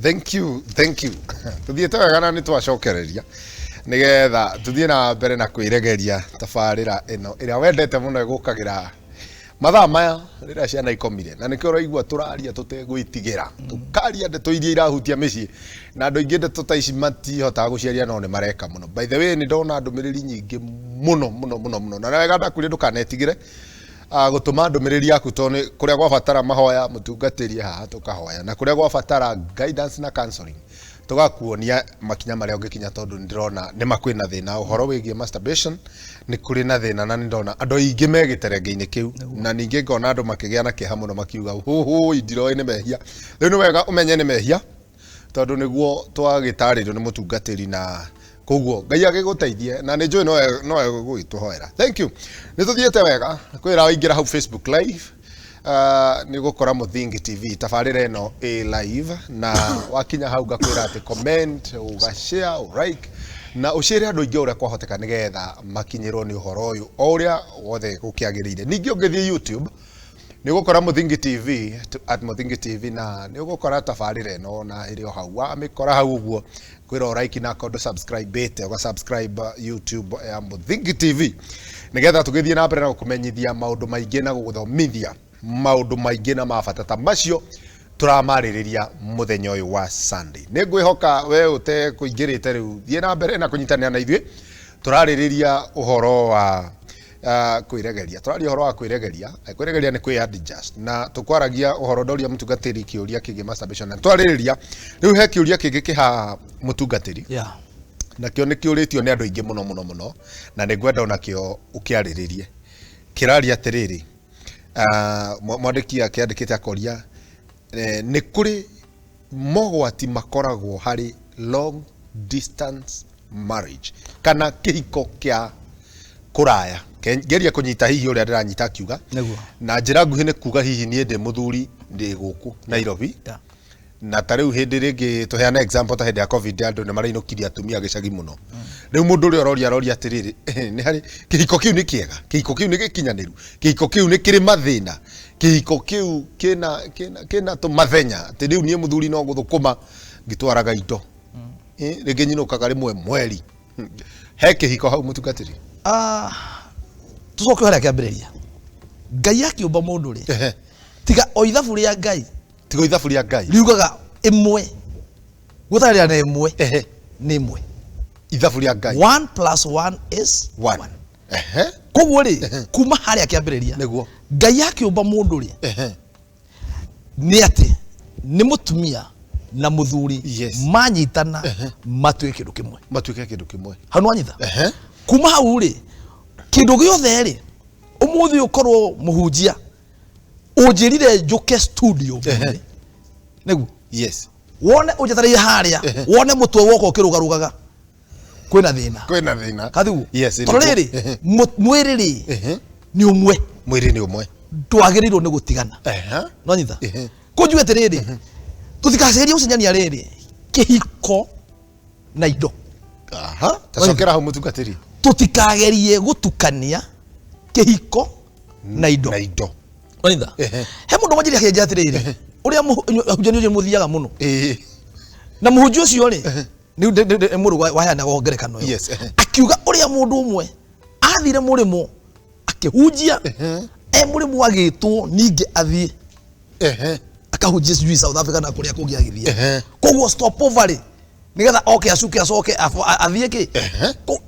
Thank you, thank you. Tuthiĩte wega na nĩ twacokereria nĩgetha tuthiĩ na mbere na kwĩregeria tabarĩra ĩno ĩrĩa wendete mũno ĩgũkagĩra mathaa maya rĩrĩa ciana ikomire, na nĩkĩo ũraigua tũraria tũtegwĩtigĩra, tũkaria ndeto iria irahutia mĩciĩ, na andũ aingĩ ndeto ta ici matihotaga gũciaria no nĩ mareka mũno. By the way, nĩ ndona ndũmĩrĩri nyingĩ mũno mũno mũno mũno, na wega ndakwĩrire ndũkanetigĩre gũtũma ndũmĩrĩri yaku, tondũ nĩ kũrĩa gwabatara mahoya mũtungatĩri haha tũkahoya, na kũrĩa gwabatara guidance na counseling tũgakuonia makinya marĩa ũngĩkinya, tondũ nĩ ndĩrona nĩ ma kwĩna thĩna ũhoro wĩgiĩ masturbation, nĩ kũrĩ na thĩna, na nĩ ndona andũ aingĩ me gĩterenge-inĩ kĩu, na ningĩ ngona andũ makĩgĩa na kĩeha mũno makiuga, "Hũhũi, ndiroĩ nĩ mehia." Rĩu nĩ wega ũmenye nĩ mehia, tondũ nĩguo twagĩtarĩrio nĩ mũtungatĩri, na koguo Ngai agĩgũteithie, na nĩ njũĩ no egũgĩtũhoera. Thank you, nĩ tũthiĩte wega. Kwĩra waingĩra hau Facebook Live, nĩ ũgũkora Mũthingi TV tabarĩra ĩno ĩ live, na wakinya hau ngakwĩra atĩ comment, ũga share, ũ like na ũcĩre andũ aingĩ ũrĩa kwahoteka, nĩgetha makinyĩrwo nĩ ũhoro ũyũ o ũrĩa wothe gũkĩagĩrĩire. Ningĩ ũngĩthiĩ YouTube nĩ ũgũkora Mũthingi TV, @MũthingiTV, na nĩ ũgũkora tabarĩra ĩno na ĩrĩ o hau. Wamĩkora hau ũguo, kwĩra ũraiki na akorwo ndũ-subscribe-ĩte, ũga subscribe YouTube ya Mũthingi TV, nĩgetha tũgĩthiĩ na mbere na gũkũmenyithia maũndũ maingĩ na gũgũthomithia maũndũ maingĩ na ma bata ta macio tũramarĩrĩria mũthenya ũyũ wa Sunday. Nĩ ngwĩhoka we ũte kũingĩrĩte rĩu, thiĩ na mbere na kũnyitanĩra na ithuĩ. Tũrarĩrĩria ũhoro wa kwĩregeria, tũraria ũhoro wa kwĩregeria. Kwĩregeria nĩ kwĩ adjust, na tũkwaragia ũhoro ndoria mũtungatĩri kĩũria kĩgiĩ masturbation, na twarĩrĩria rĩu he kĩũria kĩngĩ kĩha mũtungatĩri, nakĩo nĩ kĩũrĩtio nĩ andũ aingĩ mũno mũno mũno, na nĩ ngwenda onakĩo ũkĩarĩrĩrie. Kĩraria atĩrĩrĩ, mwandĩki akĩandĩkĩte akoria, nĩ kũrĩ mogwati makoragwo harĩ long distance marriage kana kĩhiko kĩa kũraya? Ngeria kũnyita hihi ũrĩa ndĩranyita akiuga. Nĩguo. Na njĩra nguhĩ nĩ kuga hihi niĩ ndĩ mũthuri, ndĩ gũkũ Nairobi, na ta rĩu hĩndĩ rĩngĩ tũheane example ta hĩndĩ ya COVID, andũ nĩ marainũkirie atumia gĩcagi mũno. Rĩu mũndũ ũrĩa ũroria aroria atĩrĩrĩ, nĩ harĩ kĩhiko kĩu nĩ kĩega, kĩhiko kĩu nĩ gĩkinyanĩru, kĩhiko kĩu nĩ kĩrĩ mathĩna, kĩhiko kĩu kĩna tũmathenya, atĩ rĩu niĩ mũthuri no gũthũkũma ngĩtwaraga indo, rĩngĩ nyinũkaga rĩmwe mweri. He kĩhiko hau, mũtungatĩri? Ah, tũcoke harĩa kĩambĩrĩria. Ngai akĩũmba mũndũ rĩ, tiga o ithabu rĩa Ngai, Tigo ithabu rĩa Ngai riugaga ĩmwe gũtarĩra na ĩmwe nĩ ĩmwe. Ithabu rĩa Ngai. One plus one is one. Koguo rĩ, kuma harĩa kĩambĩrĩria, Ngai akĩũmba mũndũ rĩ, nĩ atĩ nĩ mũtumia na mũthuri manyitana matuĩke kĩndũ kĩmwe. Matuĩke kĩndũ kĩmwe. Hau nĩwanyita? Kuma hau rĩ, kĩndũ gĩothe rĩ, ũmũthĩ ũkorwo mũhunjia ũnjĩrire njũke studio nĩguo wone ũnjetereire harĩa, wone mũtwe woka ũkĩrũgarũgaga, kwĩna thĩna. Kwĩna thĩna. Kathiguo? Yes. Tondũ rĩrĩ, mwĩrĩ rĩ, nĩ ũmwe. Mwĩrĩ nĩ ũmwe. Ndwagĩrĩirwo nĩ gũtigana. Nonyita? Kũnjue atĩrĩrĩ, tũtikacerie gũcenjania rĩrĩ kĩhiko na indo. Aha, tacokera hau, mũtungatĩri. Tũtikagerie gũtukania kĩhiko na indo. Na indo. Nonyita? He mũndũ wanjĩria akĩnjĩra atĩrĩrĩ, ũrĩa mũhunjia nĩ ũrĩa mũthiaga mũno, na mũhunjia ũcio rĩ, nĩ mũndũ waheanaga ngerekano ĩyo. Akiuga ũrĩa mũndũ ũmwe athire mũrĩmo akĩhunjia, e mũrĩmo agĩtwo ningĩ athiĩ akahunjia sijui South Africa na kũrĩa kũngĩ agĩthiĩ. Koguo stopover rĩ, nĩgetha oke acuke acoke athiĩ kĩ.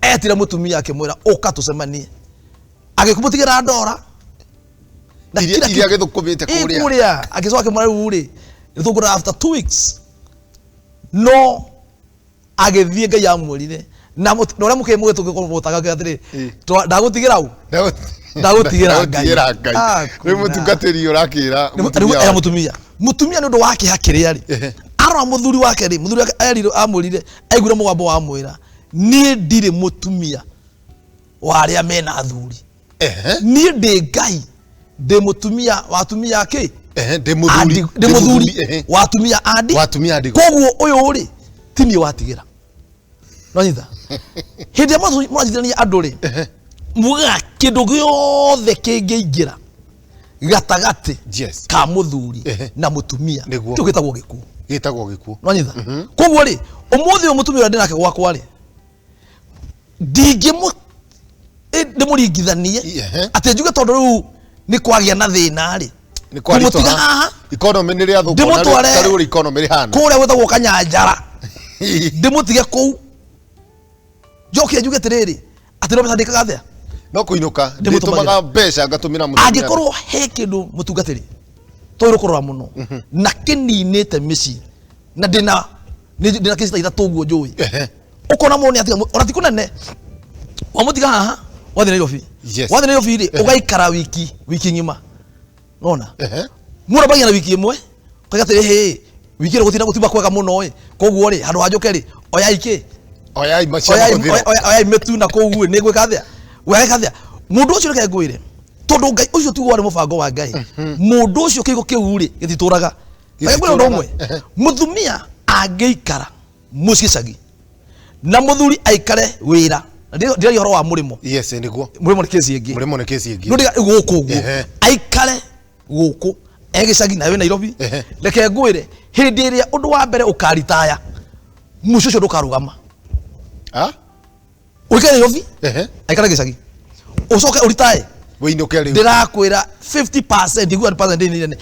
Etire mũtumia akĩmwĩra, "Ũka tũcemanie." Agĩkũmũtigĩra ndora na iria iria agĩthũkũmĩte kũrĩa. Kũrĩa agĩcoka akĩmwĩra, "Rĩu rĩ, nĩtũkũra after 2 weeks." No agĩthiĩ, Ngai amwĩrire na na ũrĩa mũkĩ mũgĩtũgĩtaga atĩrĩ, "Ndagũtigĩra u, ndagũtigĩra Ngai." Ndagũtigĩra Ngai. Ah, rĩu mũtungatĩri ũrakĩra mũtumia era wake. Mũtumia nĩ ũndũ wa kĩeha kĩrĩa rĩ, arora mũthuri wake rĩ, mũthuri wake erire, amwĩrire, aiguire mũgambo wamwĩra, "Niĩ ndirĩ mũtumia wa arĩa mena athuri. Niĩ ndĩ Ngai, ndĩ mũtumia wa atumia kĩ." Ndĩ mũthuri. Ndĩ mũthuri wa atumia andi. Wa atumia a ndigwa. Koguo ũyũ rĩ, ti niĩ watigĩra. Nonyita? Hĩndĩ ĩrĩa mũranyitithania andũ rĩ, mugaga kĩndũ gĩothe kĩngĩingĩra gatagatĩ ka mũthuri na mũtumia, kĩu gĩtagwo gĩkuũ. Gĩtagwo gĩkuũ. Nwanyita? Koguo rĩ, ũmũthĩ ũyũ mũtumia ũrĩa ndĩnake gwakwa rĩ, ndingĩmũ ndĩmũringithanie atĩ njuge tondũ rĩu nĩ kwagĩa na thĩna rĩ, Nĩ kwaritoha. ngũmũtiga haha Economy nĩ rĩathũka. Ndĩmũtware- Tarĩu ũrĩa economy rĩhana. kũrĩa gwĩtagwo Kanyanjara, ndĩmũtige kũu, njoke njuge atĩrĩrĩ, atĩ no mbeca ndĩkaga atĩa? No kũinũka. Ndĩmũtũmagĩra. Ndĩtũmaga mbeca ngatũmĩra mũtumia. Angĩkorwo he kĩndũ mũtungatĩri twagĩrĩirwo kũrora mũno na kĩninĩte mĩciĩ, na ndĩna kĩci ta ithatũ ũguo njũĩ, ũkona mũndũ nĩ atiga, ona ti kũnene, wamũtiga haha wathiĩ Nairobi. Wathiĩ Nairobi rĩ, ũgaikara wiki ng'ima, nona mũndũ ambagia na wiki ĩmwe, ũkauga atĩrĩ, hĩ, wiki ĩno gũtina gũtiuma kwega mũno ĩ, koguo rĩ, handũ ha njũke rĩ, oyai kĩ? Oyai macia mahũthĩro. Oyai mĩtu na kũu ĩ, nĩ ngwĩka atĩa? Weka atĩa? Mũndũ ũcio reke ngwĩre, tondũ Ngai ũcio tiguo warĩ mũbango wa Ngai, mũndũ ũcio kĩhigo kĩu rĩ gĩtitũraga. Reke ngwĩre ũndũ ũmwe, mũtumia angĩikara mũciĩ gĩcagi na mũthuri aikare wĩra, na ndĩraria ũhoro wa mũrĩmo. Yes, nĩguo. Mũrĩmo nĩ kesi ĩngĩ. Mũrĩmo nĩ kesi ĩngĩ. No ndĩra gũkũ ũguo, aikare gũkũ e gĩcagi nawe Nairobi, reke ngwĩre, hĩndĩ ĩrĩa ũndũ wa mbere ũkaritaya, mũciĩ ũcio ndũkarũgama. Ah? Ũikare Nairobi, aikare gĩcagi, ũcoke ũritae, Wĩinũke rĩu. Ndĩrakwĩra 50%, igua percent nĩ nene,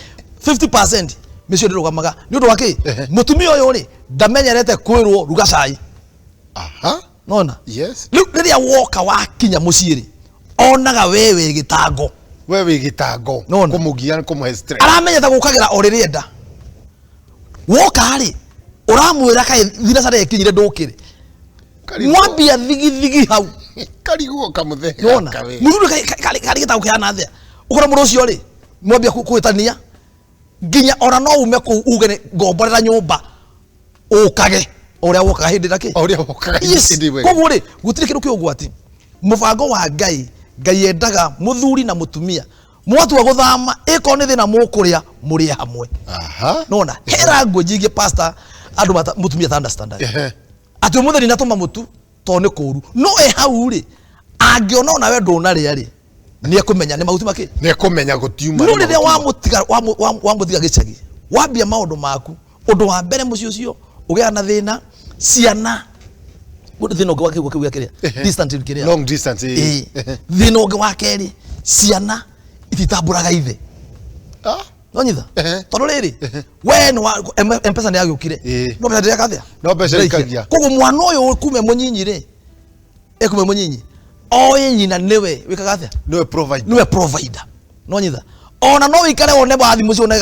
50% mĩciĩ ndĩrũgamaga. Nĩ ũndũ wa kĩ? Mũtumia ũyũ rĩ, ndamenyerete kwĩrwo ruga cai. Nona? Yes. Rĩu rĩrĩa woka wakinya mũciĩ rĩ, onaga we wĩ gĩtango. We wĩ gĩtango. Nona? Kũmũgia, kũmũhe stress. Aramenyete gũkagĩra o rĩrĩa enda. Woka rĩ, ũramwĩra kaĩ thinacara ĩkinyire ndũkĩre. Karigwo. Mwambia thigithigi hau. Karigwo kamũthee Nona? gaka we. Mũthuri karĩ gĩtango kĩhana atĩa? Ũkora mũndũ ũcio rĩ, mwambia kũhĩtania nginya ona no ume kũu uge nĩ ngomborera nyũmba ũkage ũrĩa wokaga hĩndĩ na kĩ? O ũrĩa wokaga Yes. hĩndĩ ĩmwe. Koguo rĩ, gũtirĩ kĩndũ kĩ ũgwati. Mũbango wa Ngai, Ngai endaga mũthuri na mũtumia mwatua gũthama, ĩkorwo nĩ thĩna mũkũrĩa, mũrĩe hamwe. Nona? He language ingĩ, pastor, andũ mũtumia ta understand. Atĩ ũmũthĩ ndinatũma mũtu tondũ nĩ kũũru, no ĩ hau rĩ, angĩona ona we ndũnarĩa rĩ, nĩ ekũmenya nĩ mahuti makĩ? Nĩ ekũmenya gũtiuma. No rĩrĩa wamũtiga gĩcagi, wambia maũndũ maku, ũndũ wa mbere mũciĩ ũcio ũgĩaga na thĩna, ciana, thĩna ũngĩ wa kĩguo kĩu gĩa kĩrĩa, distance kĩrĩa. Long distance, ĩĩ. Ĩĩ. Thĩna ũngĩ wa kerĩ, ciana ititambũraga ithe. Nonyitha? Tondũ rĩrĩ, we nĩ wa M-Pesa nĩ yagĩũkire. No mbeca ndĩreka atĩa? No mbeca Ndĩraikia. ikagia. Koguo mwana ũyũ kume mũnyinyi rĩ, ekume mũnyinyi, oĩ nyina nĩwe wĩkaga atĩa? Nĩwe provider. Nĩwe provider. Nonyitha? Ona no wĩikare wone wathi mũciĩ one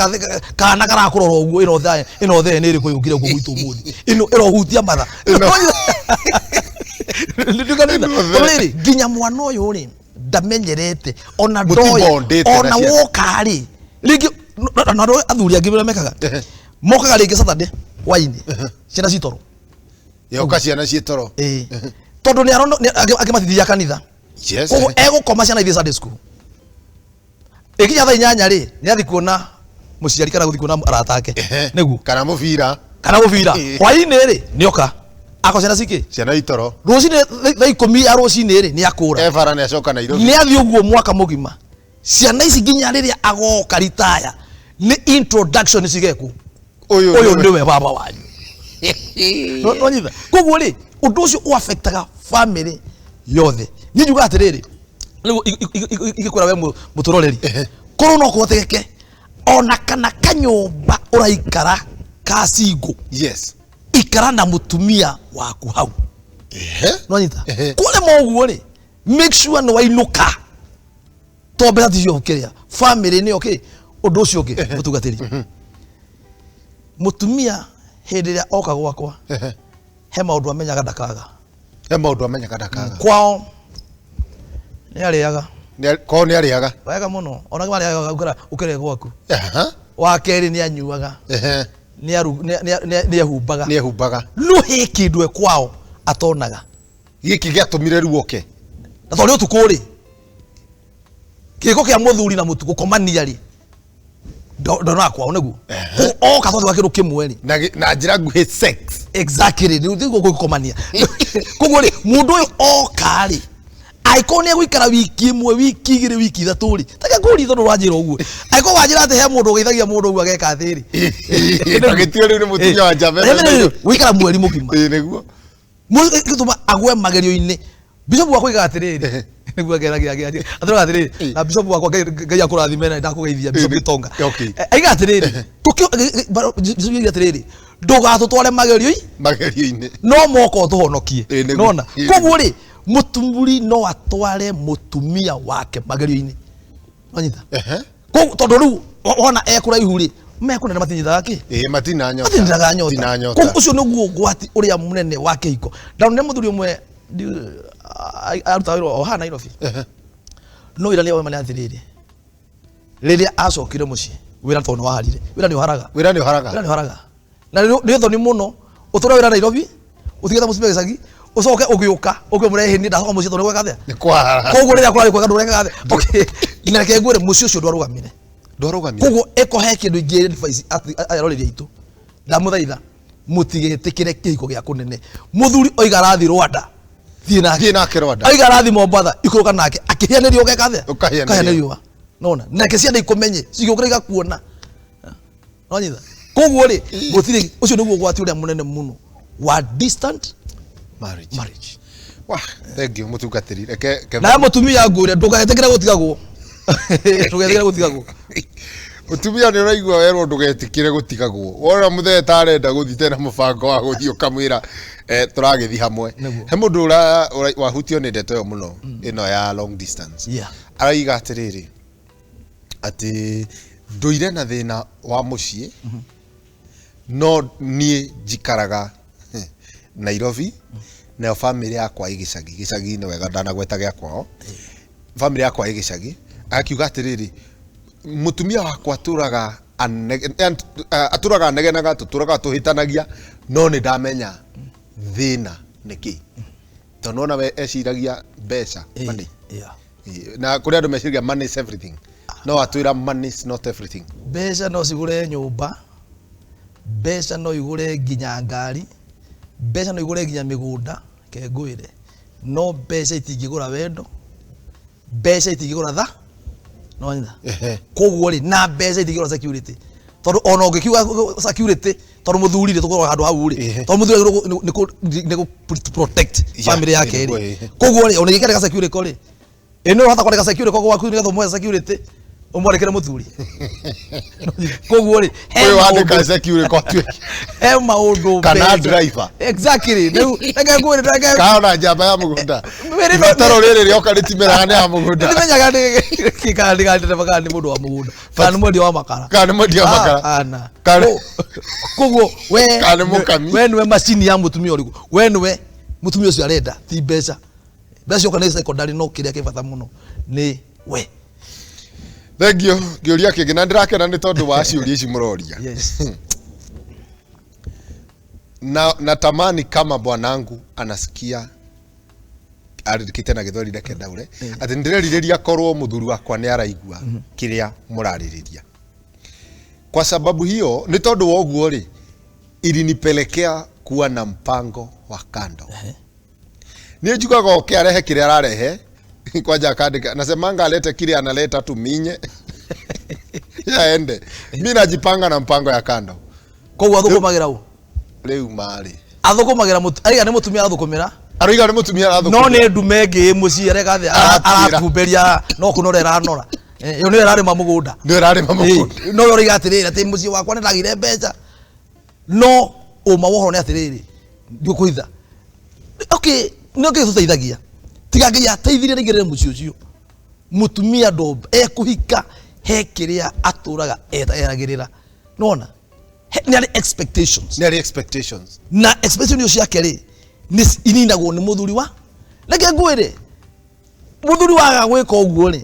kana karakũrora ũguo, ĩno thaa, ĩno thee nĩ ĩrĩkũ yũkire gũkũ gwitũ ũmũthĩ? Ĩno ĩrohutia matha. Ĩno. Nĩndĩkanĩte. Ĩno thee. Tondũ rĩrĩ, nginya mwana ũyũ rĩ, ndamenyerete, ona Mũti ndoĩ, bondĩte na ona ciana. woka rĩ, rĩngĩ, na andũ athuri angĩ ũrĩa mekaga, mokaga rĩngĩ Saturday hwainĩ, ciana ci toro. Yoka ciana ciĩ toro. Ĩĩ. Tondũ nĩ arona, nĩ angĩ matithiaga kanitha. Koguo egũkoma ciana ithiĩ Sunday school. Ĩkinya thaa 8 rĩ, nĩ athiĩ kuona mũciari kana gũthiĩ kuona arata ake. Nĩguo. Kana mũbira. Kana mũbira. Hwainĩ rĩ, nĩoka. Ako ciana cikĩ? Ciana itoro. Rũcinĩ thaa 10 ya rũcinĩ rĩ, nĩ akũra. Ebara nĩ acoka Nairobi. Nĩ athiĩ ũguo mwaka mũgima. Ciana ici nginya rĩrĩa agoka ritaya, nĩ introduction cigekwo. Ũyũ Ũyũ nĩwe. nĩwe baba wanyu. No nyitha. Koguo rĩ, ũndũ ũcio ũaffectaga family yothe. Niĩ njugaga atĩrĩrĩ, rĩu ingĩkwĩra we mũtũroreri, korwo no kũhotekeke ona kana kanyũmba ũraikara ka single. Ikara na mũtumia waku hau. No nyita. Kũrĩ ũguo rĩ, make sure nĩ wainũka. To mbeca ticio kĩrĩa. Family nĩyo kĩ? Ũndũ ũcio ũngĩ, mũtungatĩri. Mũtumia hĩndĩ ĩrĩa oka gwakwa, he maũndũ amenyaga ndakaga. He maũndũ amenyaga ndakaga. Kwao nĩ arĩaga. Kwao nĩ arĩaga. Wega mũno. Ona nĩ arĩaga ũkĩrĩa gwaku. Wa kerĩ nĩ anyuaga. Nĩ ehumbaga. Nĩ ehumbaga. No he kĩndũ e kwao atonaga. Gĩkĩ gĩatũmire rĩu oke. Na tondũ ũtukũ rĩ, gĩko kĩa mũthuri na mũtu gũkomania rĩ, ndonaga kwao nĩguo. Oka tondũ wa kĩndũ kĩmwe rĩ. Na njĩra nguhĩ sex. Exactly, rĩu nĩguo gũkomania. Koguo rĩ, mũndũ ũyũ oka rĩ, Angĩkorwo nĩ egũikara wiki ĩmwe, wiki igĩrĩ, wiki ithatũ rĩ, take ngũrie tondũ wanjĩra ũguo. Angĩkorwo wanjĩra atĩ he mũndũ ũgeithagia mũndũ ũguo ageka atĩrĩ. Agĩtio rĩu nĩ mũtumia wa njamba. Gũikara mweri mũgima. Ĩĩ nĩguo. Gĩtũma agwe magerio-inĩ. Bishop wakwa oigaga atĩrĩrĩ, nĩguo ngeragia ngeragia. Atũraga atĩrĩrĩ, na bishop wakwa Ngai akũrathime na ndakũgeithia Bishop Gitonga. Aigaga atĩrĩrĩ, bishop oigaga atĩrĩrĩ, ndũgatũtware magerio-inĩ. Magerio-inĩ. No moka ũtũhonokie. Nona. Koguo rĩ, mũtumuri no atware mũtumia wake magerio-inĩ. Wanyita? Koguo tondũ rĩu wona e kũraihu rĩ, me kũnene matinyitaga kĩ? Ĩĩ matina nyota. Matinyitaga nyota. Koguo ũcio nĩguo ũgwati ũrĩa mũnene wa kĩhiko. Ndonire mũthuri ũmwe arutaga wĩra o haha Nairobi. No ira nĩ oima nĩ atĩrĩrĩ, rĩrĩa acokire mũciĩ wĩra tondũ nĩ waharire, wĩra nĩ ũharaga. Wĩra nĩ ũharaga. Wĩra nĩ ũharaga. Na nĩ thoni mũno ũtũre wĩra Nairobi ũtigĩte mũtumia gĩcagi ũcoke ũgĩũka ũke mũrehe niĩ ndacoka mũciĩ tondũ nĩ gweka atĩa? Nĩ kwahara. Koguo rĩrĩa kũrarĩ kwega ndũrekaga atĩa? Okay. Na reke ngwĩre mũciĩ ũcio ndwarũgamire. Ndwarũgamire. Koguo ĩko he kĩndũ ingĩ advice aroreri aitũ. Ndamũthaitha mũtigetĩkĩre kĩhiko gĩa kũnene. Mũthuri oiga arathiĩ Rwanda, thiĩ nake. Thiĩ nake Rwanda. Oiga arathiĩ Mombatha, ikũrũka nake. Akĩhĩa nĩ riũa ũgeka atĩa? Ũkahĩa nĩ Ũkahĩa nĩ riũa. Nona. Nake ciana ikũmenye, cigĩũkĩra igakuona. Nonyitha. Koguo rĩ, gũtirĩ, ũcio nĩguo ũgwati ũrĩa mũnene mũno wa distant marriage. Marriage. Wah, thank you mũtungatĩri. Reke Nawe mũtumia ngũre ndũgetĩkĩre gũtigagwo. Ndũgetĩkĩre gũtigagwo. Mũtumia nĩ ũraigua werwo ndũgetĩkĩre gũtigagwo. Wona mũthee ta arenda gũthiĩ tena mũbango wa gũthiĩ ũkamwĩra tũragĩthiĩ hamwe. Nĩguo. He mũndũ wahutio nĩ ndeto ĩyo mũno ĩno ya long distance. Araiga atĩrĩrĩ atĩ ndũire na thĩna wa mũciĩ no niĩ njikaraga Nairobi nayo bamĩrĩ yakwa ĩ gĩcagi. Gĩcagi nĩ wega ndanagweta gĩa kwao. Bamĩrĩ yakwa ĩ gĩcagi. Akiuga atĩrĩrĩ, mũtumia wakwa atũraga atũraga anegenaga, tũtũraga tũhĩtanagia, no nĩ ndamenya thĩna nĩ kĩ. Tondũ nĩwona we eciragia mbeca, money. Na kũrĩ andũ meciragia money is everything. No atwĩra money is not everything. Mbeca no cigũre nyũmba, mbeca no igũre nginya ngari, mbeca no igũre nginya mĩgũnda, reke ngwĩre, no mbeca itingĩgũra wendo, mbeca itingĩgũra tha, nĩwanyita? Koguo rĩ, na mbeca itingĩgũra security, tondũ ona ũngĩkiuga security, tondũ mũthuri rĩ, tũkoragwo handũ hau rĩ, tondũ mũthuri agĩrĩirwo nĩ kũ protect family yake rĩ. Koguo rĩ, ona ingĩkĩandĩka security rĩ, ĩ nĩ ũrahota kwandĩka security gwaku nĩgetha ũmũhe security, ũmwandĩkĩre mũthuri. Koguo rĩ, he Ũyũ wandĩka maũndũ security atuĩke. He maũndũ Kana mbeca. driver. Exactly. Rĩu reke ngwĩre, reke Kana ona njamba ya mũgũnda. Mwĩrĩ no- Ibataro rĩrĩ rĩoka rĩtimeraga nĩ ya mũgũnda. Nĩmenyaga nĩ kana nĩ ndereba kana nĩ mũndũ wa mũgũnda kana nĩ mwendia wa makara. Kana nĩ mwendia wa makara. Ana. Kana- Koguo we Kana nĩ mũkami. we nĩwe macini ya mũtumia ũrĩkũ? We nĩwe mũtumia ũcio arenda ti mbeca. Mbeca cioka nĩ secondary no kĩrĩa kĩ bata mũno nĩ we. Thank you. Kĩũria kĩngĩ na ndĩrakena nĩ tondũ wa ciũria ici mũroria. Yes. Na natamani kama bwanangu anasikia arĩkĩte na gĩthweri reke ndaure atĩ ndĩrerirĩria korwo mũthuri wakwa nĩ araigua kĩrĩa mũrarĩrĩria. Kwa sababu hiyo nĩ tondũ wa ũguo rĩ ilinipelekea kuwa na mpango wa kando. Niĩ njugaga oke arehe kĩrĩa ararehe kwanja akandika nasemanga alete kile analeta tuminye yaende mi najipanga na mpango ya kando. Koguo athũkũmagĩra ũ? Rĩu marĩ Athũkũmagĩra araiga nĩ mũtumia arathũkũmĩra. Araiga nĩ mũtumia arathũkũmĩra. No nĩ ndume ĩngĩ ĩ mũciĩ areka atĩa? Aratwĩra. Aratumberia no kũnora ĩranora. Ĩyo nĩyo ĩrarĩma mũgũnda. Nĩyo ĩrarĩma mũgũnda. No ũraiga atĩrĩrĩ atĩ mũciĩ wakwa nĩ ndagĩire mbeca. No ũma wa ũhoro nĩ atĩrĩrĩ, ndigũkũhitha. Okay, nĩ kĩĩ tũteithagia? Tiga Ngai ateithirie rĩngĩ mũciĩ ũcio. Mũtumia ndo ekũhika he kĩrĩa atũraga eragĩrĩra. Nĩwona? Nĩ arĩ expectations. Nĩ arĩ expectations. Na expectation icio ciake rĩ, nĩ ininagwo nĩ mũthuri wa. Reke ngwĩre, mũthuri waga gwĩka ũguo rĩ,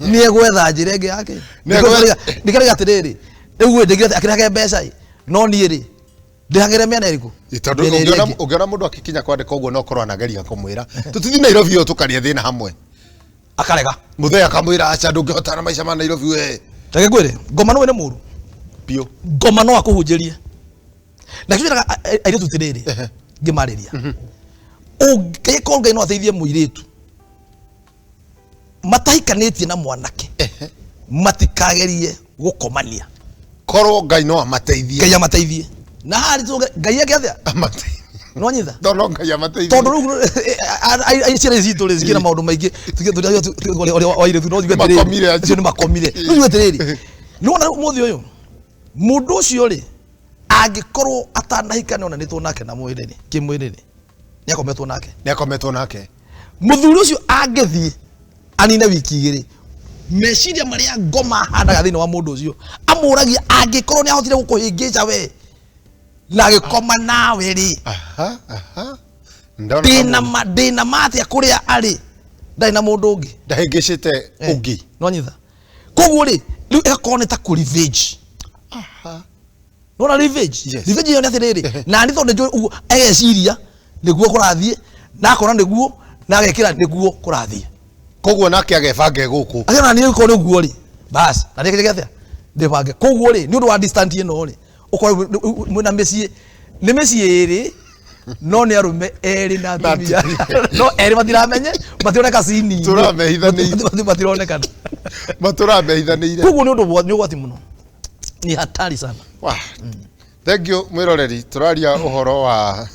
nĩ egwetha njĩra ĩngĩ yake. Nĩ egwetha- Nĩkĩrega atĩrĩrĩ, rĩu ĩ, ndĩngĩra akĩrehage mbeca ĩ, no niĩ rĩ, ndĩhagĩre mĩena ĩrĩkũ? Ĩ, tondũ Mĩena ĩrĩa ĩngĩ. ũngĩona mũndũ akĩkinya kwandĩka ũguo no korwo anageria kũmwĩra tũtithiĩ Nairobi ĩyo tũkarĩe thĩna hamwe. Akarega. Mũthee akamwĩra aca ndũngĩhotana maica ma Nairobi we. Reke ngwĩre, ngoma nĩwe nĩ mũru. Biũ. Ngoma no akũhunjĩrie. Na kĩo njĩraga airĩtu atĩrĩrĩ, ngĩmarĩria. Ũngĩkorwo Ngai no ateithie mũirĩtu. Matahikanĩtie na mwanake matikagerie gũkomania. Korwo Ngai no amateithie. Ngai amateithie na harĩ tuge Ngai eke atĩa? Amateithie. No nyitha. Tondũ Ngai amateithie. Tondũ rĩu ciana ici citũ rĩ cikĩna maũndũ maingĩ, tuge ũrĩa wa airĩtu no njuge atĩrĩrĩ, Makomire acio. Acio nĩ makomire. Rĩu njuge atĩrĩrĩ, nĩ wona rĩu ũmũthĩ ũyũ mũndũ ũcio rĩ angĩkorwo atanahika nĩ onanĩtwo nake na mwĩrĩ rĩ, kĩmwĩrĩ rĩ, nĩ akometwo nake. Nĩ akometwo nake. Mũthuri ũcio angĩthiĩ anine wiki igĩrĩ, meciria marĩa ngoma ahandaga thĩinĩ wa mũndũ ũcio amũragia angĩkorwo nĩ ahotire gũkũhĩngĩca we na agĩkoma nawe rĩ, Aha, aha. Ndona ndĩna ma ndĩna ma atĩa kũrĩa arĩ ndarĩ na mũndũ ũngĩ ndahĩngĩcĩte ũngĩ. No nyitha. Koguo rĩ, rĩu ĩgakorwo nĩ ta kũ revenge. Aha. Nona revenge? Yes. Revenge ĩyo nĩ atĩrĩrĩ, na nĩ tondũ nĩnjũĩ ũguo ageciria nĩguo kũrathiĩ, na akona nĩguo, na agekĩra nĩguo kũrathiĩ. Koguo nake agebange gũkũ. Akĩona nĩ gũkorwo nĩ ũguo rĩ, bas, na nĩ atĩa? Ndĩbange. Koguo rĩ, nĩ ũndũ wa distant ĩno rĩ, ũkorwo mwĩna mĩciĩ, nĩ mĩciĩ ĩrĩ, no nĩ arũme erĩ na atumia. No erĩ matiramenye, matironeka cini. Tũramehithanĩire. Matironekana. Matũramehithanĩire. Koguo nĩ ũndũ nĩ ũgwati mũno. Ni hatari sana. Wah. Thank you mwiroreri, tũraria ũhoro wa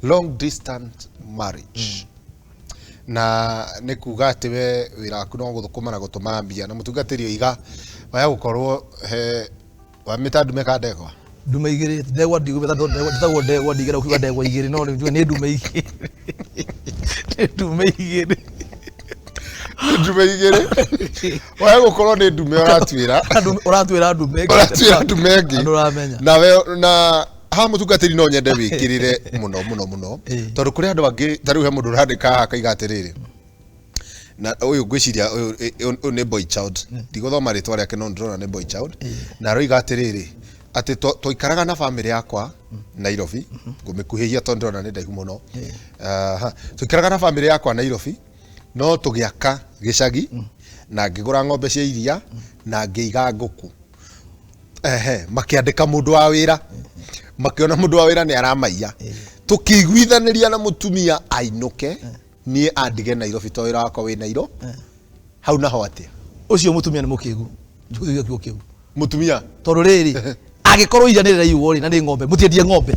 long distance marriage. Na nĩ kuga atĩ we wĩra waku no gũthũkũma na gũtũma mbia, na mũtungatĩri oiga waya gũkorwo he wamĩta ndume ka ndegwa. Ndume igĩrĩ, ndegwa ndigũmĩta tondũ ndegwa njĩtagwo ndegwa, ndigera kuga ndegwa igĩrĩ, no rĩu nĩ ndume igĩrĩ. Nĩ ndume igĩrĩ. Nĩ ndume igĩrĩ. Waya gũkorwo nĩ ndume ũratuĩra. Ũratuĩra ndume ĩngĩ. Ũratuĩra ndume ĩngĩ. Andũ ũramenya. Na we na haha mũtungatĩri no nyende wĩkĩrĩre mũno mũno mũno, tondũ kũrĩ andũ angĩ ta rĩu he mũndũ ũrandĩka haha akaiga atĩrĩrĩ, na ũyũ ngwĩciria ũyũ nĩ boy child, ndigũthoma rĩtwa rĩake no ndĩrona nĩ boy child, na aroiga atĩrĩrĩ atĩ twaikaraga na bamĩrĩ yakwa Nairobi, ngũmĩkuhĩhia tondũ ndĩrona nĩ ndaihu mũno. Twaikaraga na bamĩrĩ yakwa Nairobi, no tũgĩaka gĩcagi na ngĩgũra ng'ombe cia iria na ngĩiga ngũkũ. Ehe, makĩandĩka mũndũ wa wĩra, makĩona mũndũ wa wĩra nĩ aramaiya, tũkĩiguithanĩria na mũtumia ainũke, niĩ andige Nairobi tondũ wĩra wakwa wĩ Nairo. Hau naho atĩa? Ũcio mũtumia nĩ mũkĩgu. Njũĩ kiugo kĩu. Mũtumia? Tondũ rĩrĩ, angĩkorwo iria nĩ rĩraiywo rĩ, na nĩ ng'ombe, mũtiendie ng'ombe.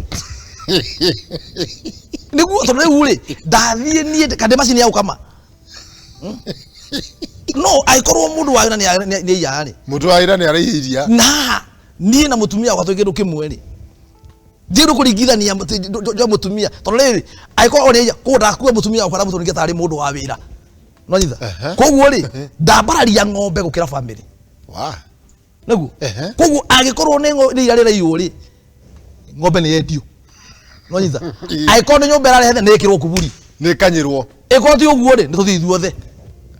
Nĩguo, tondũ rĩu rĩ, ndathiĩ niĩ kana ndĩ macini ya gũkama. No angĩkorwo mũndũ wa wĩra nĩ aiyaga rĩ. Mũndũ wa wĩra nĩ araiya iria. Na niĩ na mũtumia wakwa twĩ kĩndũ kĩmwe rĩ, ndiũĩ kũringithania mũtumia, tondũ rĩrĩ, angĩkorwo nĩ aiya, koguo ndakua mũtumia wakwa ndamũtũrĩkia tarĩ mũndũ wa wĩra. No nyitha? Koguo rĩ, ndambararia ng'ombe gũkĩra bamĩrĩ. Wa. Nĩguo? Koguo angĩkorwo nĩ iria rĩraiywo rĩ, ng'ombe nĩ yendio. No nyitha? Angĩkorwo nĩ nyũmba ĩrarehe nĩ ĩkĩrwo kuburi. Nĩ ĩkanyĩrwo. Ĩkorwo ti ũguo rĩ, nĩ tũthiĩ ithuothe.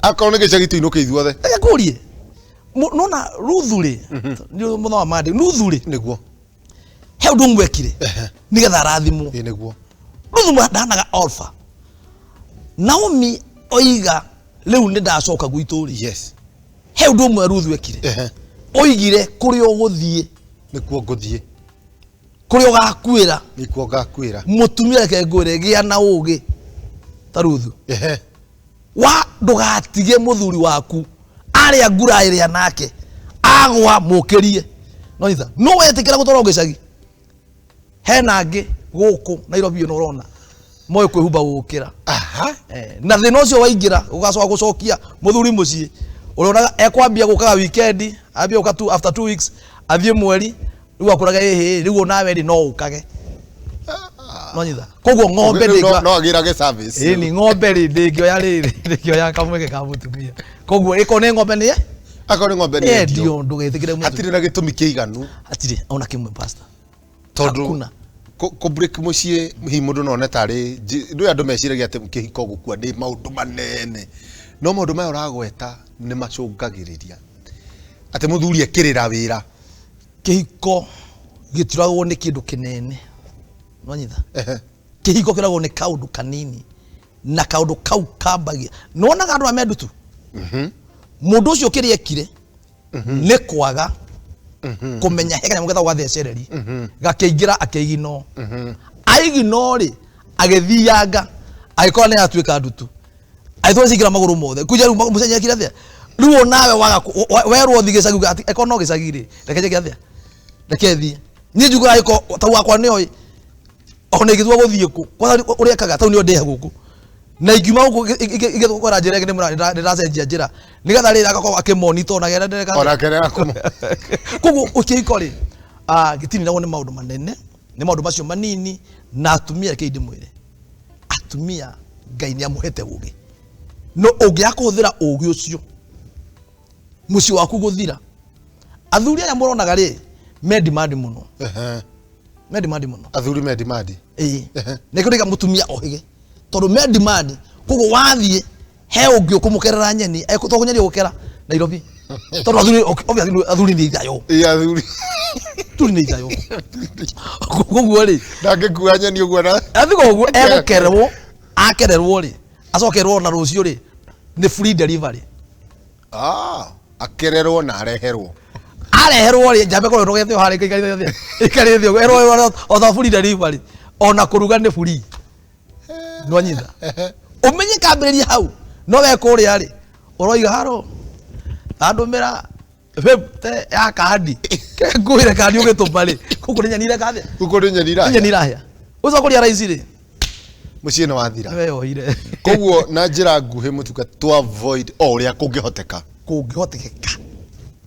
Akorwo nĩ gĩcagi tũinũke ithuothe. Reke ngũrie. Nona Ruthu rĩ, nĩ mũthenya wa Monday, Ruthu rĩ. Nĩguo. He ũndũ ũmwe ekire, nĩgetha arathimwo. Ĩ, nĩguo. Ruthu ndahanaga Orpha. Naomi oiga rĩu nĩ ndacoka gwitũ rĩ. Yes. He ũndũ ũmwe Ruthu ekire. Oigire kũrĩa ũgũthiĩ. Nĩkuo ngũthiĩ. Kũrĩa ũgakuĩra. Nĩkuo ngakuĩra. Mũtumia reke ngwĩre gĩa na ũgĩ ta Ruthu. Wa ndũgatige mũthuri waku arĩa ngura ĩrĩa nake agwa mũkĩrie. No itha no wetĩkĩra gũtwarwo gĩcagi. Hena angĩ gũkũ Nairobi ĩno ũrona moĩ kwĩhumba gũkĩra. Na thĩna ũcio waingĩra ũgacoka gũcokia mũthuri mũciĩ, ũronaga ekwambia gũkaga weekend, ambia gũka after 2 weeks athiĩ mweri, rĩu akwĩraga ĩhĩ, rĩu onawe rĩ no ũkage. No nyitha. Koguo ng'ombe ndĩngĩoya No agĩrage service. Ĩni, ng'ombe rĩ ndĩngĩoya rĩrĩ, ndĩngĩoya kamweke ka mũtumia. Koguo ĩkorwo nĩ ng'ombe nĩ Akorwo nĩ ng'ombe nĩ endio, endio. ndũgetĩkĩre mũtumia. Hatirĩ na gĩtũmi kĩiganu. Hatirĩ ona kĩmwe, pastor. Tondũ Hakuna. kũ break mũciĩ hihi mũndũ no one tarĩ ndũĩ andũ meciragia atĩ kĩhiko gũkua nĩ maũndũ manene, no maũndũ maya ũragweta nĩ macũngagĩrĩria atĩ mũthuri ekĩrĩra wĩra. Kĩhiko gĩtiragwo nĩ kĩndũ kĩnene. Nwanyitha? Kĩhiko kĩragwo nĩ kaũndũ kanini, na kaũndũ kau kambagia. Nĩwonaga andũ aya me ndutu? Mũndũ ũcio kĩrĩa ekire nĩ kwaga kũmenya he kanyamũ getagwo gathecereri, gakĩingĩra akĩigino. Aigino rĩ, agĩthianga, agĩkora nĩ atuĩka ndutu. Aitwo cingĩra magũrũ mothe kuja rĩu mũcenya ekire atĩa rĩu onawe waga werwo thiĩ gĩcagi uga atĩ eko no gĩcagi rĩ reke njĩke atĩa reke thiĩ niĩ njugaga ĩko tau wakwa nĩoĩ ona ingĩtua gũthiĩ kũ kwanza ũrĩa ekaga tau nĩo ndĩhe gũkũ na ingiuma gũkũ ingĩkwara njĩra ĩngĩ nĩndĩracenjia njĩra nĩgetha rĩrĩ agakorwo akĩmonito ona gera ndĩreka Ona kere akũmo. Koguo kĩhiko rĩ gĩtininagwo nĩ maũndũ manene, nĩ maũndũ macio manini. Na atumia, rekei ndĩmwĩre, atumia Ngai nĩ amũhete ũgĩ, no ũngĩaga kũhũthĩra ũgĩ ũcio mũciĩ waku gũthira. Athuri aya mũronaga rĩ me demand mũno. Me demand mũno. Athuri me demand. Ĩĩ, nĩkĩo ndĩga mũtumia ohĩge tondũ me demand. Koguo wathiĩ he ũngĩ ũkũmũkerera nyeni, to kũnyeria gũkera Nairobi tondũ athuri, obviously athuri nĩ ithayo. Ĩ athuri. Athuri nĩ ithayo, koguo rĩ ndangĩkua nyeni ũguo na athigo ũguo egũkerwo, akererwo rĩ acokerwo na rũciũ rĩ nĩ free delivery. Ah, akererwo na areherwo. Areherwo rĩ njambe korwo ndũgete o harĩa ikarĩte ikarĩte ũguo erwo o ta free delivery, ona kũruga nĩ free. Nwanyita ũmenye kambĩrĩria hau no we kũrĩa rĩ ũroiga haro andũmĩra te ya kandi ngwĩre kandi ũgĩtũma rĩ gũkũ nĩ nyeni ireka atĩa? Gũkũ nĩ nyeni nĩ nyeni irahĩa. Irahĩa ũcoka kũrĩa raici rĩ Mũciĩ nĩ wathira. Nĩ weyohire. Koguo na njĩra nguhĩ mũtuka to avoid o ũrĩa kũngĩhoteka. Kũngĩhotekeka,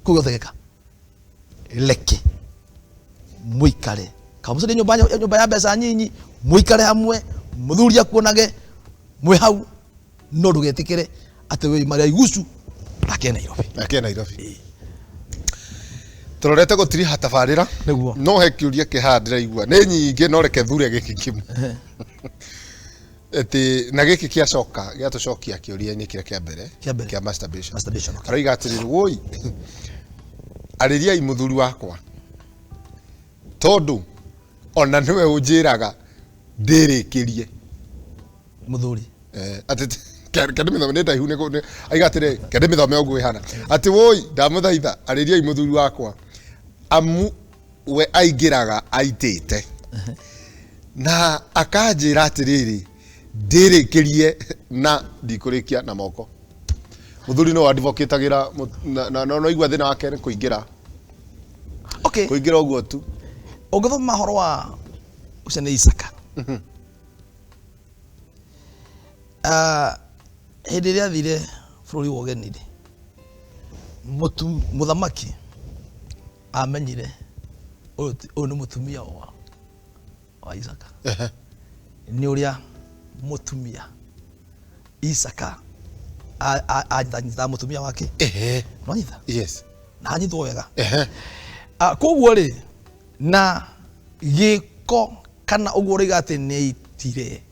kũngĩhotekeka reke mũikare kamũcĩrĩ nyũmba, nyũmba ya mbeca nyinyi, mũikare hamwe, mũthuri akuonage mwĩ hau, no ndũgetĩkĩre atĩ wĩ marĩa igucu ake Nairobi. Ake Nairobi. Tũrorete gũtiriha tabarĩra. Nĩguo. No he kĩũria kĩhaha ndĩraigua nĩ nyingĩ, no reke thure gĩkĩ kĩmwe atĩ na gĩkĩ kĩacoka gĩatũcokia kĩũria-inĩ kĩrĩa kĩa mbere. Kĩa mbere. Kĩa masturbation. Masturbation, okay. Aroiga atĩrĩrĩ, woi arĩriai mũthuri wakwa tondũ ona nĩwe ũnjĩraga ndĩrĩkĩrie. Mũthuri. Atĩ kende mĩthome nĩ ndaihu aiga atĩrĩ kende mĩthome ũguo ĩhana atĩ woi ndamũthaitha arĩriai mũthuri wakwa amu we aingĩraga aitĩte na akanjĩra atĩrĩrĩ ndĩrĩkĩrie na ndikũrĩkia na moko. Mũthuri no advocatagĩra na no igua thĩna wake nĩ kũingĩra. Okay. Kũingĩra ũguo tu. Ũngĩthoma ũhoro wa ũcio nĩ Isaka. Ah, hĩndĩ ĩrĩa athire bũrũri wa ũgeni rĩ mũthamaki amenyire ũyũ nĩ mũtumia wa Isaka nĩ ũrĩa mũtumia Isaka anyitaga mũtumia wake. Nwanyita? Yes. Na anyitwo wega. Ah, koguo rĩ na gĩko kana ũguo ũroiga atĩ nĩ aitire.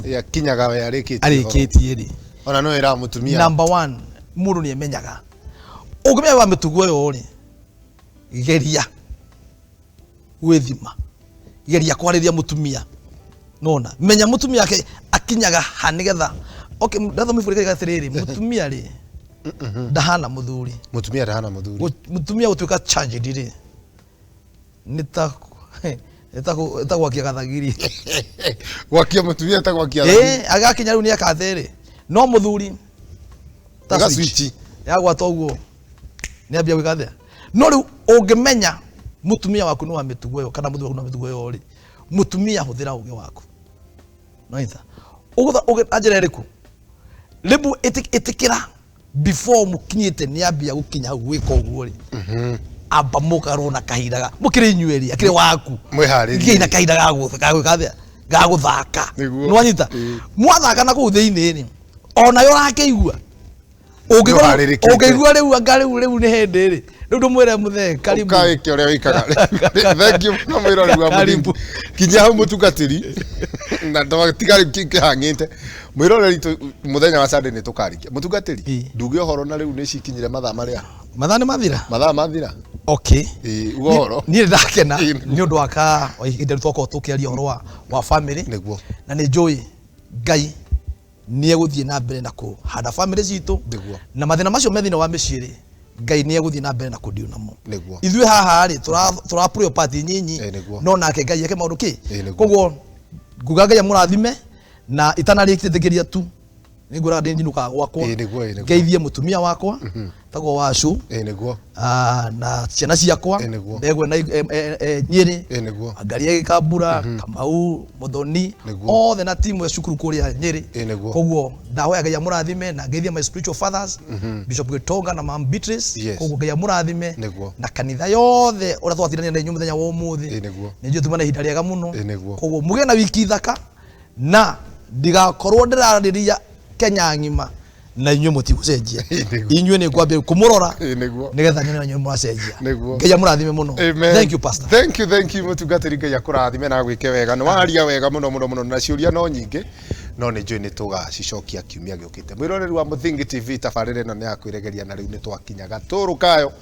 Yakinyaga we arĩkĩtie ũhoro. Arĩkĩtie rĩ. Ona no ĩra mũtumia. Number one, mũndũ nĩ emenyaga. Ũngĩmenya wa mĩtugo ĩyo rĩ, geria gwĩthima, geria kwarĩria mũtumia, nona menya mũtumia ake akinyaga ha nĩgetha okay. Ndathoma ibuku rĩkauga atĩrĩrĩ, mũtumia rĩ ndahana mũthuri. Mũtumia ndahana mũthuri. Mũtumia gũtuĩka charged rĩ nĩ ta gwakia gathagiri. Gwakia mũtumia ta gwakia. Ĩ agakinya rĩu nĩ akathe rĩ, no mũthuri ta Ga switch. Switch. Yagwata ũguo nĩ ambia gwĩka atĩa. No rĩu ũngĩmenya mũtumia waku nĩ wa mĩtugo ĩyo kana mũthuri waku nĩ wa mĩtugo ĩyo rĩ, mũtumia hũthĩra ũgĩ waku noitha ũgĩ na njĩra ĩrĩkũ rĩmwe ĩtĩkĩra before mũkinyĩte nĩ ambia gũkinya hau gwĩka ũguo rĩ, amba mũkarwo na kahinda ga mũkĩrĩ inyuĩ rĩ akĩrĩ waku. Mwĩharĩrie. Gĩai na kahinda ga gwĩka atĩa, ga gũthaka. Nĩguo. Nĩwanyita? Ĩĩ. Mwathaka na kũu thĩinĩ rĩ onayo ũrakĩigua Nĩũharĩrĩkĩte. Ũngĩigua rĩu anga rĩu nĩ hĩndĩ rĩ rĩu ndũmwĩre mũthee karibu. Ũkawĩke ũrĩa wĩkaga. Thank you mũno mwĩroreri wa Karibu. mũthingi kinya hau mũtungatĩri na tiga rĩu kĩhang'ĩte mwĩroreri mũthenya wa Sunday nĩ tũkarikia mũtungatĩri. Ĩĩ. Nduge ũhoro na rĩu nĩ cikinyire mathaa marĩa Mathaa nĩ mathira. Mathaa mathira. Okay. Ĩĩ, uga ũhoro. Niĩ ndakena Ĩĩ. nĩ ũndũ wa ka ihinda rĩu twakorwo tũkĩaria ũhoro wa family. Nĩguo. Na nĩ njũĩ Ngai nĩ egũthiĩ na mbere na kũhanda family citũ. Nĩguo. Na mathĩna macio me thĩinĩ wa mĩciĩ rĩ, Ngai nĩ egũthiĩ na mbere na kũndiũ namo. Nĩguo. Ithuĩ haha rĩ tũra play part nyinyi. Ĩĩ, nĩguo. No nake Ngai eke maũndũ kĩ. Ĩĩ, nĩguo. Koguo nguga Ngai amũrathime na itanarĩkĩtĩkĩria tu. Nĩ ngwĩraga ndĩ njinũkaga gwakwa. Ĩĩ nĩguo, ĩĩ nĩguo. Ngeithie mũtumia wakwa tagwo Wacu. Ĩĩ nĩguo. Na ciana ciakwa. Ĩĩ nĩguo. Ndegwa na Nyĩrĩ. Ĩĩ nĩguo. Ngaria Gĩkambura, Kamau, Muthoni, Nĩguo. othe na timu ya cukuru kũrĩa Nyĩrĩ. Ĩĩ nĩguo. Koguo ndahoya Ngai amũrathime na ngeithie my spiritual fathers, Bishop Gitonga na Mam Beatrice. Koguo Ngai amũrathime Nĩguo. na kanitha yothe ũrĩa twatindania na inyuĩ mũthenya wa ũmũthĩ. Ĩĩ nĩguo. Nĩ njũĩ tuma na ihinda rĩega mũno. Ĩĩ nĩguo. Koguo mũgĩe na wiki thaka na ndigakorwo ndĩrarĩria Kenya ng'ima na inyuĩ mũtigũcenjia. Ĩĩ nĩguo. Inyuĩ nĩ ngwambia kũmũrora Ĩĩ nĩguo. nĩgetha nyone na inyuĩ mũracenjia. Nĩguo. Ngai amũrathime mũno. Amen. Thank you, pastor. Thank you, thank you, mũtungatĩri. Ngai akũrathime na agwĩke wega. Nĩ waria wega mũno mũno mũno, na ciũria no nyingĩ, no nĩ njũĩ nĩ tũgacicokia kiumia gĩũkĩte. Mwĩroreri wa Mũthingi TV, tabarĩra ĩno nĩ ya kwĩregeria, na rĩu nĩ twakinya gatũrũ kayo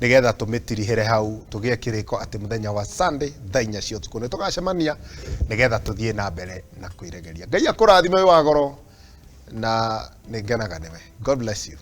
nĩgetha tũmĩtirihĩre hau, tũgĩe kĩrĩko atĩ mũthenya wa Sunday thaa 4 cia ũtukũ nĩ tũgacemania nĩgetha tũthiĩ na mbere na kwĩregeria. Ngai akũrathime wĩ wa goro, na nĩ ngenaga nĩwe. God bless you.